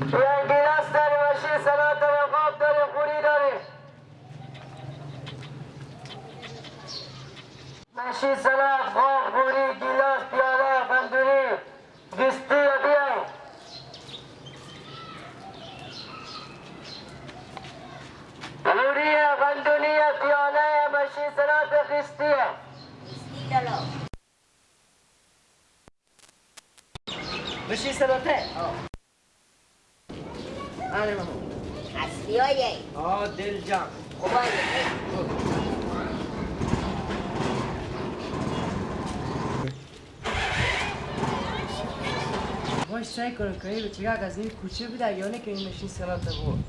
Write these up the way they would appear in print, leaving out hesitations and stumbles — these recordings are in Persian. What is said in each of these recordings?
بیاین گیلاس داریم، ماشین سلات داریم، قاب داریم، قوری داریم. ماشین سلات، قاب، قوری، گیلاس، پیاله، قندونی، گیستی. بیاین قوریه، قندونیه، پیاله، ماشین سلات، خیستیه. ماشین سلاته؟ آره ماما. اصلیایه. آه دل جان. خوبه. باش سعی کنم که این بچگاه از این کوچه بوده یا نه که این ماشین سلاته بود.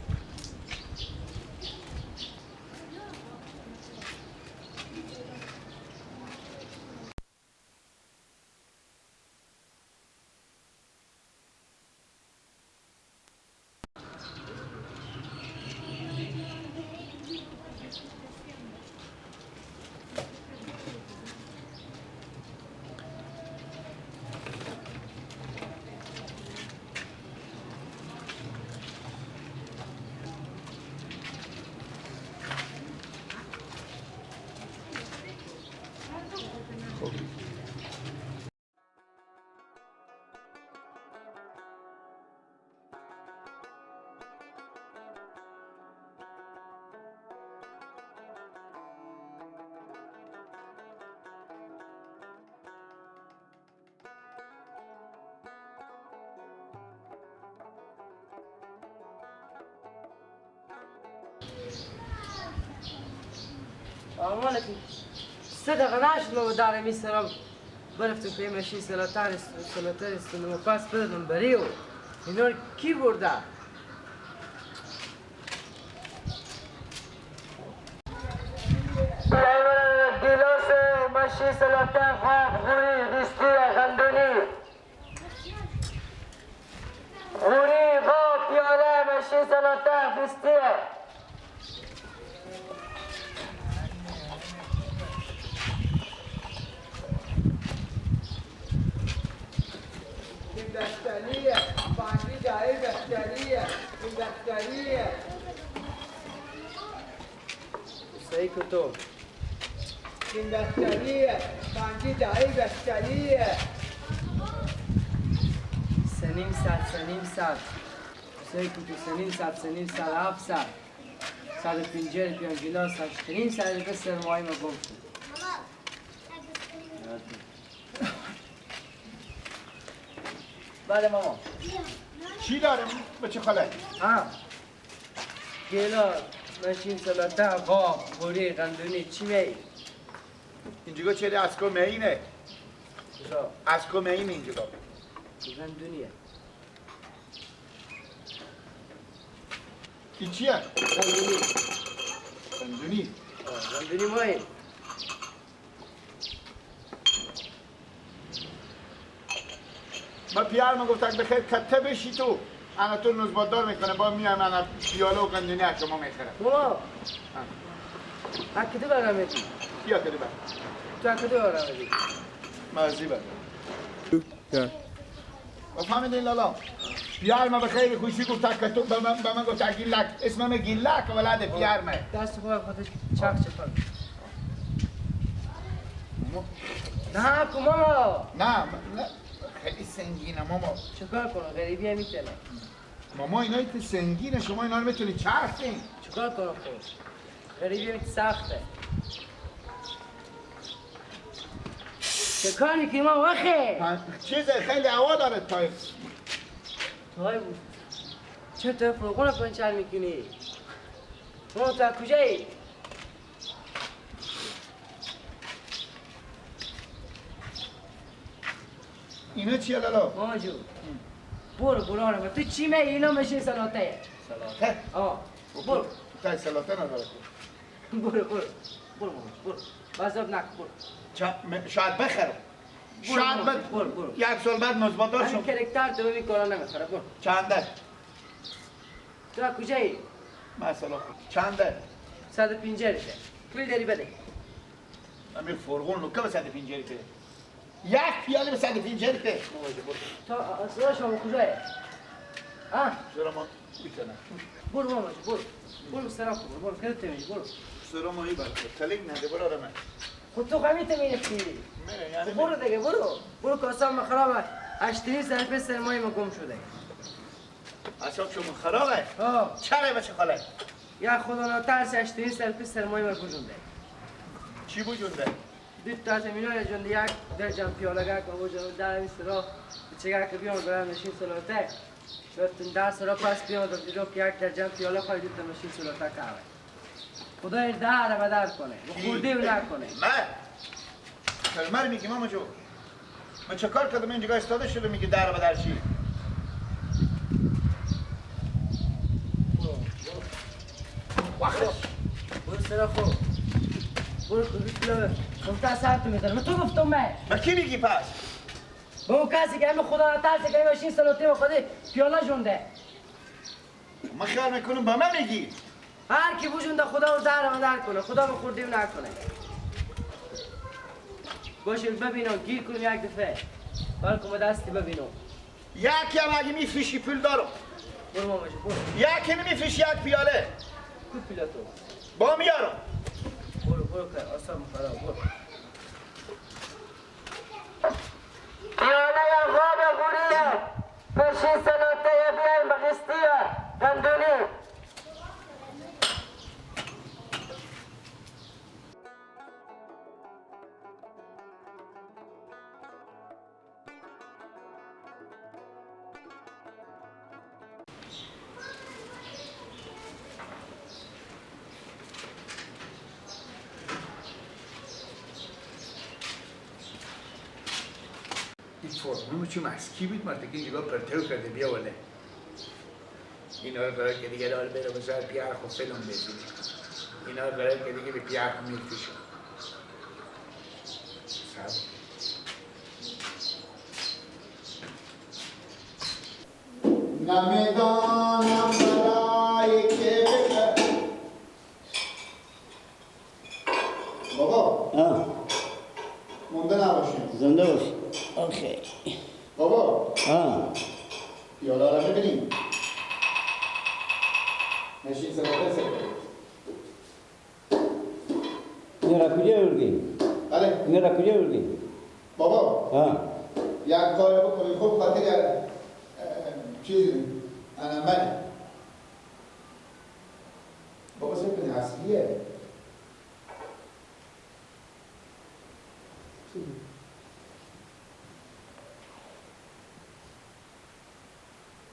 صدق نشد ما بدارم میسرم برفتم که ماشین سلاتر سلاتر و پس بدم بریو اینا کی برده؟ گیلاس، ماشین سلاتر، قاب، قوری، گیستی، قندونی، قوری، قاب، پیاله، ماشین سلاتر، گیستی. بختریه، فهمی جای بختریه، این بختریه. سعی کن تو. این بختریه، فهمی جای بختریه. سنیم ساعت، سنیم ساعت. سعی کن تو سنیم ساعت، سنیم ساعت، هفت ساعت. ساعت پنجره پیان گیلاس، هشت ساعت بس سرمایه ما گم شد. بله ماما. چی دارم بچه خاله؟ ها گیلاس، ماشین سلاته، قاب، قوری، قندونی، چی می؟ اینجا چرا از کو مینه؟ کجا؟ از کو مین اینجا؟ قندونیه. این چیه؟ قندونی. قندونی؟ قندونی مایی. ما پیار من گفتم بخیر کته بشی تو انا تو نزبادار میکنه با میام انا پیاله و قندونی از شما میخرم. بابا کدو برام میدی؟ کیا کدو برام؟ تو کدو برام میدی؟ مرزی برام. فهمیدین لالا؟ پیار من بخیر خوشی گفت که تو به من گفت گیلک، اسم من گیلک ولد پیار من. دست خودش چاک چپن. نه کو ماما. نه نه خیلی سنگینه ماما. چیکار کنم؟ غریبی هم میتونه. ماما اینا که سنگینه، شما اینا رو میتونی چرخین. چیکار کنم خب؟ غریبی هم سخته. چیکار میکنی ماما وخی؟ چیزه خیلی هوا داره تایر. تایر بود. چرا تو فرقون رو پنچر میکنی؟ ماما تو کجایی؟ اینا چیه لالا؟ ماما جون برو برو تو چی می؟ اینا میشه سلاته. سلاته؟ آه برو. تو سلاته نداره. برو برو برو ماما برو. بازاب نک برو. شاید بخرم. شاید بعد برو برو. یک سال بعد مزبادار شم. کرکتر تو میکنم نمیخره برو. چنده؟ تو کجایی؟ مثلا چنده؟ 150 شه. پول داری بده. امیر فرغون لوکه به 150 ته. یک پیاله به 150 ته. تا اصلا شما کجایی؟ ها؟ سرما میتونه. برو ماما برو. برو سرا برو برو کدوم برو. سرما ای برو. تلینگ نده برو آرامه. خود تو قمیت میرفتی. یعنی برو دیگه برو. برو کاسام خرابه. 8 سر پس سرمایه ما گم شده. اعصاب شما خرابه؟ ها. چرا بچه خاله؟ یا خدا ناترس 8 سر پس سرمایه ما بجونده. چی بجونده؟ دو تا از اینا جون یک در جام پیاله گک و جون در این سرا چگه که بیام برام ماشین سلاته. رفتن در سرا پس بیام در دیدم که یک در جام پیاله خواهی دو تا ماشین سلاته کاوه. خدای در بدر کنه. خورده نکنه. من کلمر میگی ماما جو. من چه کار کردم اینجا استاده شده میگی در بدر چی؟ برو سرا خو. برو کجا گفت سر تو میذارم تو گفتم من به کی میگی پس؟ به اون کسی که همه خدا نترسه که ماشین سلاته خودی پیاله جونده. من خیال میکنم به من میگی. هر کی بجونده خدا رو در در کنه، خدا به خوردیم نکنه. باشه ببینم گیر کنم یک دفعه. بلکه دستی ببینم. یکی هم اگه میفروشی پول دارم. برو ماما جون برو. یکی نمیفروشی یک پیاله. کو پیاله تو؟ با میارم. برو برو که اصلا خراب برو. پیاله یا غاب غوریه ماشین سلاته بیایم بغستیه گندونی. فرمون چون مسکی بود مرد که اینجا پرتو کرده بیا وله اینا رو قرار که دیگه دار بره بزار پیار خو فیلم بزنی اینا رو قرار که دیگه به پیار خو میفروشه نمیدانم برای که بابا مونده نباشیم زنده باشی. اوکی بابا پیاله رو میبینیم نشین سلاته سه این را کجا بردی؟ بله این را کجا بردی؟ بابا یک کار بکنی خوب خاطر چیز انا من بابا سه کنی اصلیه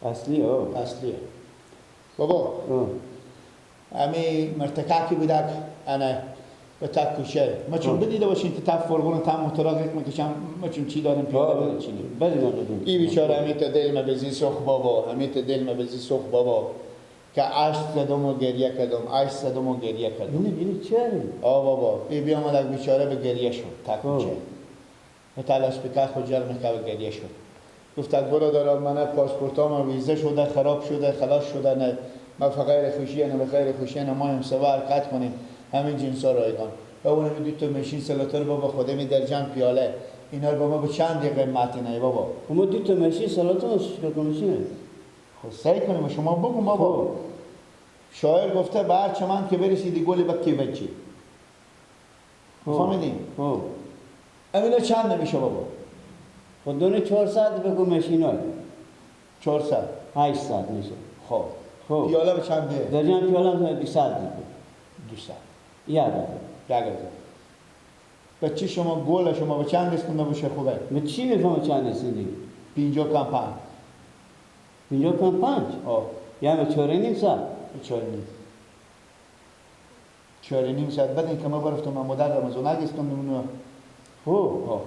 اصلیه. اصلیه بابا. امی مرتکاکی بودک انا به تک کوچه ما چون بدیده باشین که تا فرغون تا موتوراک میکشم ما چون چی داریم پیاده چی بله ای بیچاره همی تا دل ما بزی سخ بابا همی تا دل ما بزی سخ بابا که عشق زدم و گریه کردم عشق زدم و گریه کردم. اینو چه؟ آ بابا ای بیامد بیچاره به گریه شد تک کوچه متلاش بکر خود جرم که گریه شد. گفت برادر من پاسپورتام ویزه شده خراب شده خلاص شده نه ما فقیر خوشیه نه بخیر خوشیه نه ما هم سوا حرکت کنیم همین جنسا رایگان و اونم دو تا ماشین سلاتور بابا خودم در جمع پیاله اینا رو بابا به چند دقیقه متنه بابا ما دو تا ماشین سلاتور چیکار کنیم؟ خب سعی کنیم شما بگم بابا. شاعر گفته به هر چمن که برسیدی گل بکی بچی. فهمیدی؟ خب امینا چند نمیشه بابا؟ خب دونه 400 بگو ماشینای 400 800 میشه. خب خب پیاله به چنده؟ در جمع پیاله هم 200 دیگه. 200 یک هزار. بچه شما گل شما به چند رسونده باشه خوبه؟ به چی میفهمم چند رسوندی؟ 50 کم 5. 50 کم 5؟ آه یعنی 4.5 ساعت. 4.5 4.5 ساعت بعد اینکه ما برفتم من مادر رمضان نگستم اونو. خب آه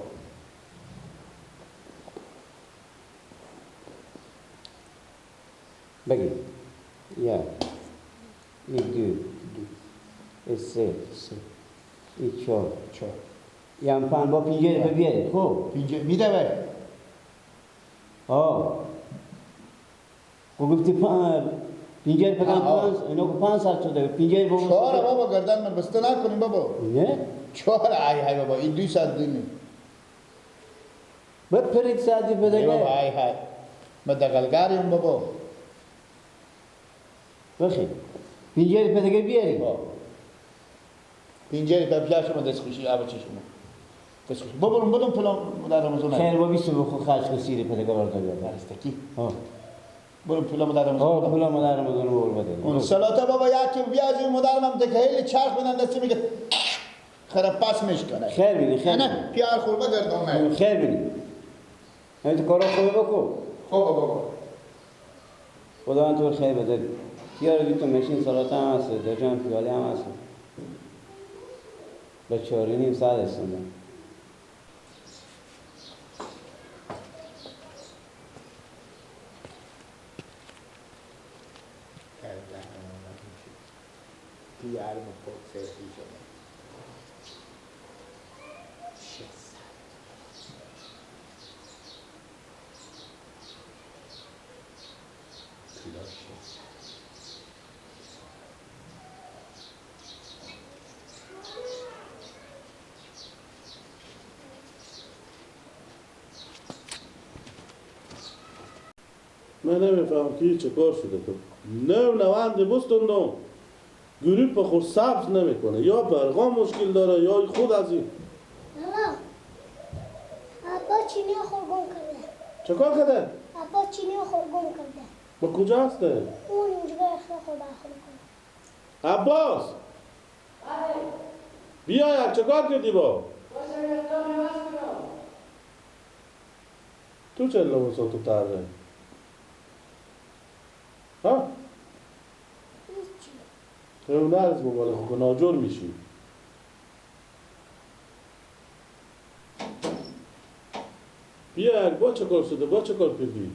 بگی یک دو سه چهار چهار یعنی پنج با پینجه به بیاره. خب پینجه میده بر آه خب گفتی پینجه بگم پنج اینا که 5 ساعت شده پینجه بابا چهار بابا گردن من بسته نکنیم بابا نه چهار ای های بابا این 2 ساعت دینی بپرید ساعتی بده بابا ای های ما دغلگاریم بابا بخیر. پینجری پدگه بیاری. پینجری پا شما دست خوشی آب چشم. دست خوشی. بابا بدم پلام مادر رمضان. خیر با 20 بخو خرج کو سیری پدگه برده بیار. برستکی. ها. برو پلام مادر رمضان. ها پلام مادر رمضان رو بده. اون سلاطه بابا یکی بیازی مادرم دکه چرخ بدن دست میگه خراب پاس میشکنه. خیر بینی خیر. نه پیار خوربه گردم. خیر بینی. تو کارا خوب بکن. خوب بابا. خداوند تو خیر بده. یار دو تا ماشین سلاطه هم هست، درجان پیاله هم هست. به 4.5 ساعت هستم. من نمیفهم که چه کار شده تو نو نوند بستندم گروپ خود سبز نمیکنه یا برقا مشکل داره یا خود از این. لالا ابا چینی خورگم کرده. چه کار کرده؟ ابا چینی خورگم کرده. با کجا هسته؟ اون اینجا خور برخور. عباس بیا چه کار کردی با؟ تو چه لباساتو تره؟ ها؟ تو نرز موبایل خود ناجور میشی. بیا با چه کار شده؟ با چه کار کردی؟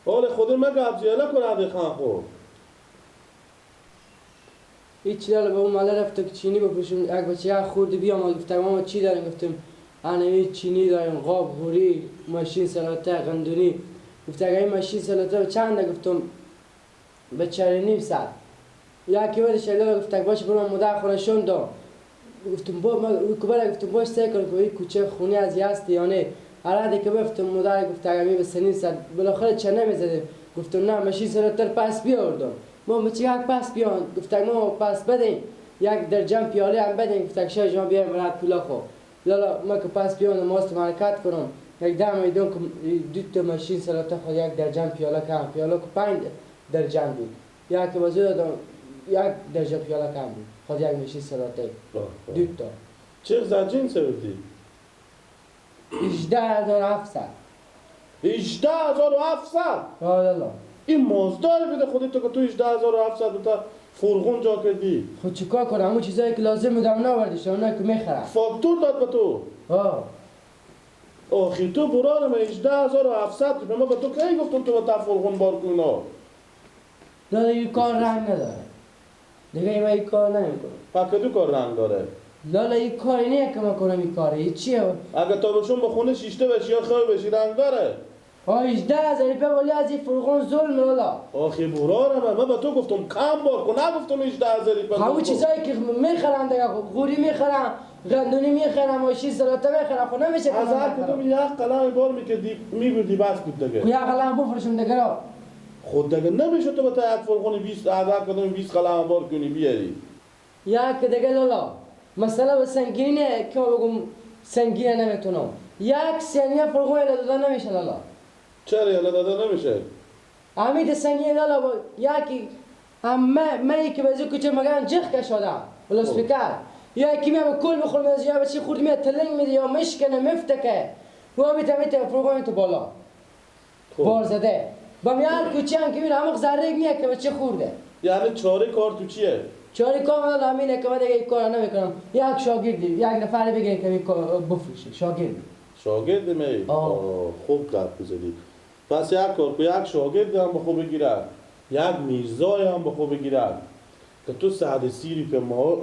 حال خود مگه ابزیاله کنه عده خان خور. هیچ لالا به اون ماله رفت که چینی بپوشم. یک بچه خورد بیا ما گفتم ما چی داریم؟ گفتم انا چینی داریم، قاب، غوری، ماشین سلاطه، قندونی. گفت اگه این ماشین سلاطه چنده؟ گفتم به 4.5 ساعت. یکی بعدش گفت باش برو مادر خونشون دام. گفتم با ما گفتم باش سعی کن که این کوچه خونه از هست یا نه. هر که گفتم مادر گفت اگه می به 3.5 ساعت بالاخره چه نمیزده. گفتم نه ماشین سلاطه پس بیاوردم. ما بچه یک پس بیان. گفت ما پس بدین یک درجن پیاله هم بدین. گفت شش جان بیایم برات پولا خو. لالا ما که پس بیان ماست حرکت کنم. یک دم میدون که دو تا ماشین سلاطه خود یک درجن پیاله کم پیاله که 5 درجن بود. یک بازو دادم یک درجه پیاله کم بود. خود یک ماشین سلاطه دو تا. چه زنجین سردی؟ 18700. 18700؟ آه لالا. این مازدار بده خودت تو که تو 18700 تا فرغون جا کردی. خود چیکار کنم؟ همون چیزایی که لازم بود هم نآوردیش، اونایی که میخرم. فاکتور داد به تو؟ آه. آخی تو برانم 18700 ما به تو کی گفتم تو با فرغون بار کن اینا؟ لالا این کار رنگ نداره. دیگه من این کار نمیکنم. پس دو کار رنگ داره. لالا این کاری نیه که ما کنم این کاره. این چیه؟ اگه تا بشون به خونه شیشته بشی یا خواهی بشی رنگ داره. 18000 روپیه ولی از این فرغون ظلم لالا. آخی برارم من به تو گفتم کم بار کن، نگفتم 18000 روپیه. همون چیزایی که میخرن دیگه، غوری میخرن، قندونی میخرن، ماشین سلاطه میخرن، خب نمیشه. از هر کدوم یک قلم بار میکردی میبردی بس بود دیگه. یک قلم بفروشم دیگه. خود دیگه نمیشه تو به تا یک فرغون 20 از هر کدوم 20 قلم بار کنی بیاری. یک دیگه لالا مسئله به سنگینی نه که بگم سنگینه نمیتونم. یک ثانیه فرغون داده نمیشه لالا. چرا یالا داده نمیشه؟ امید سنگین لالا با یکی همه من که بازی کوچه مگم جخ کشادم ولا سپیکر یکی می کل بخور میز یا بچی خورد می تلنگ میده یا مشکنه مفتکه و میته فرغون تو بالا بار زده با میار کوچه هم که میره همه ذره میه که بچه خورده. یعنی چاره کار تو چیه؟ چاره کار من همینه که من دیگه کار نمیکنم. یک شاگردی یک نفر بگیره که بفروشه. شاگرد شاگرد می خوب گپ زدی. پس یک کار کو، یک شاگرد هم به خوب بگیره، یک میرزای هم به خوب بگیره که تو 130 روپیه ما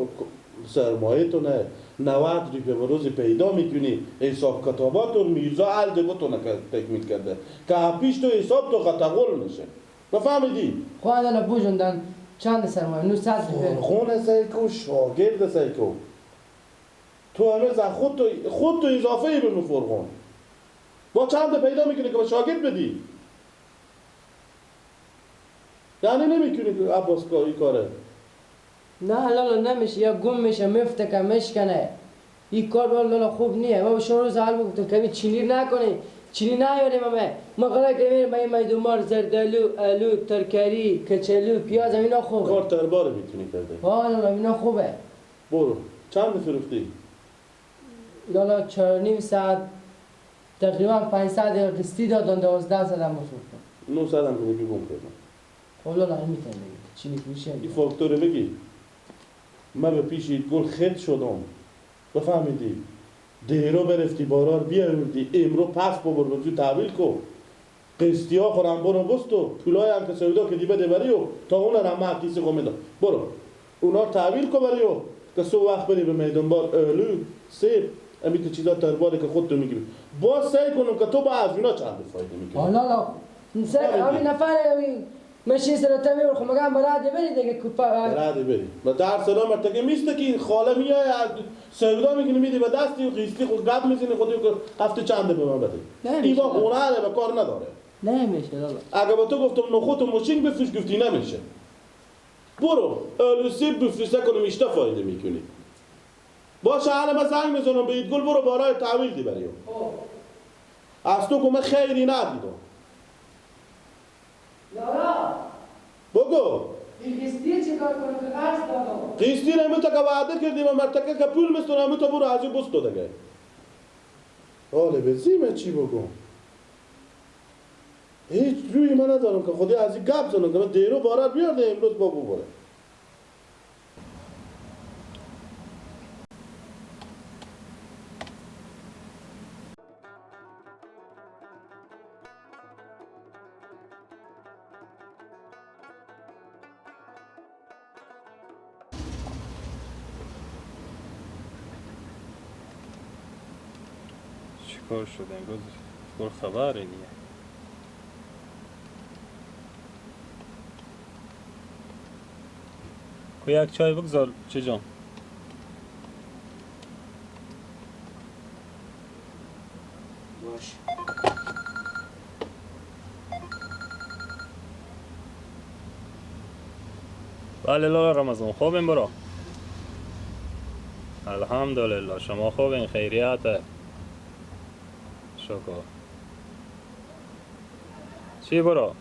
سرمایه تو نه 90 روپیه به روز پیدا میکنی. حساب کتابات تو میرزا عل دیگه تو تکمیل کرده که پیش تو حساب تو قطعول میشه. بفهمیدی؟ خب الان بوجوندن چند سرمایه 900 روپیه خونه سیکو شاگرد سیکو تو هنوز خود تو اضافه ای به فرغون با چند پیدا میکنی که به شاگرد بدی؟ یعنی نمیکنی عباس این کاره؟ نه لالا نمیشه، یا گم میشه مفته که مشکنه. این کار لالا خوب نیه. ما به شما روز اول گفتم که چینی نکنی، چینی نیاریم. همه ما قرار کردیم با این میدون مار زردآلو، آلو، ترکاری، کچلو، پیاز اینا خوبه. کار ترباره میتونی کرده. ها لالا اینا خوبه. برو. چند فروختی؟ لالا 4.5 ساعت تقریبا 500 قسطی دادن، 1200 هم فروختم. 900 هم که گم کردم. خب لالا میتونم بگی چینی فروشی. این فاکتور بگی. من به پیش گل خد شدم. بفهمیدی؟ دیرو برفتی بارار بیاوردی امرو پس ببر بزو تحویل کو قسطی ها خورم برو بستو پولای هم که سودا که دی بده بری و تا اون هم من کیسه خو میدم. برو اونا تحویل کو بری و که سو وقت بری به میدان بار الو سیب امی تو چیزا ترباره که خودت میگیری. باز سعی کنم که تو با از اونا چند فایده میکنی. لالا سعی همین نفر همین ماشین سر تا خب مگم برادی بری دیگه برادی بری و در سلام مرتکه میسته که خاله میای سودا میکنی میدی به دستی و قیستی خود گپ میزنی خودی که هفته چنده به من بده. این با هنره به کار نداره. نمیشه لالا. اگه با تو گفتم نخودت ماشین بفروش گفتی نمیشه. برو الوسی بفروش کنم ایشتا فایده میکنی. باشه الان من زنگ میزنم به ایدگل برو بارای تحویل دی بریم. از تو که من خیری ندیدم. لالا بگو این قسطی چه کار کنم که قرض دادم؟ قسطی رو همون تا که وعده کردیم و مرتکه که پول مستون همون تا برو از این بستو دیگه. حاله به زیمه چی بگم؟ هیچ روی من ندارم که خودی از این گپ زنم که من دیرو بارار بیارده امروز با ببره. چیکار شد امروز؟ گل خبری نیه. کو یک چای بگذار چه جان. باش. بله لالا رمضان خوبیم برو. الحمدلله شما خوبین خیریته. شکر. چی برو؟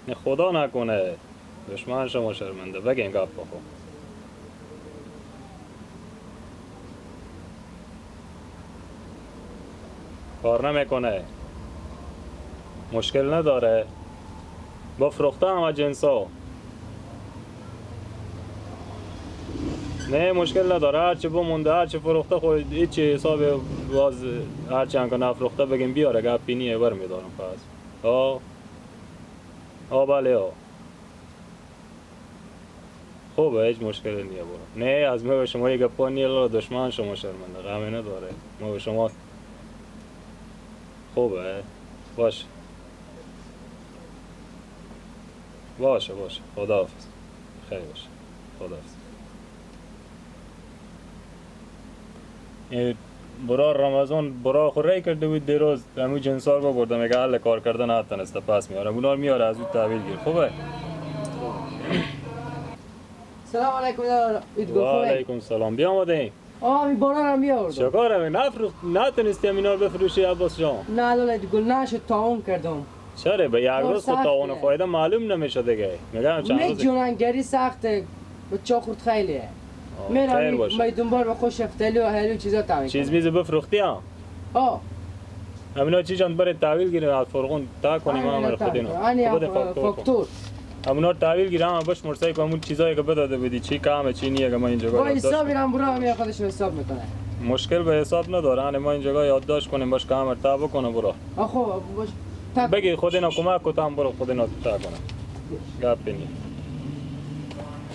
نه خدا نکنه دشمن شما شرمنده بگین گپ بخو. کار نمیکنه مشکل نداره با فروخته همه جنسا. نه مشکل نداره هرچی بمونده هرچی فروخته خود هیچی حساب باز هرچی هم که نفروخته بگیم بیاره گپی نیه بر میدارم پس. آه آه بله آه خوبه هیچ مشکلی نیه برو. نه از ما به شما یه گپا نیه لالا دشمن شما شرمنده غمی نداره ما به شما خوبه. باشه باشه باشه خداحافظ. خیر باشه خداحافظ. برا رمضان برا خورای کرده بود دیروز همون جنسار رو بردم میگه حل کار کردن نتونسته پس میارم اونا میاره از اون تحویل گیر. خوبه. سلام علیکم. و علیکم سلام. بیا آمده. آه می بارا رو میآوردم. چکارم نفروخت نتونستی اینا رو بفروشی عباس جان؟ نه لالا گل نشد تاون کردم. چرا به یک روز خود تاون فایده معلوم نمیشه دیگه. میگم چند روز میجوننگری سخته بچا خورد خیلیه. میرم میدون بار با خوش افتلی و هلو چیزا تعمیر چیز میز بفروختی ها؟ آه همینا چی جان برای تحویل گیریم از فرغون تا کنیم امر خود اینا فاکتور همونا تحویل گیرم هم باش مرسای که همون چیزایی که بداده بودی چی کمه چی نیه که ما اینجا با حساب میرم برو همین خودش حساب میکنه مشکل به حساب نداره ما اینجا یادداشت کنیم باش که امر تا بکنه برو خب باش بگی خود اینا کمک کو تا برو خود اینا تا کنه گپ بینی.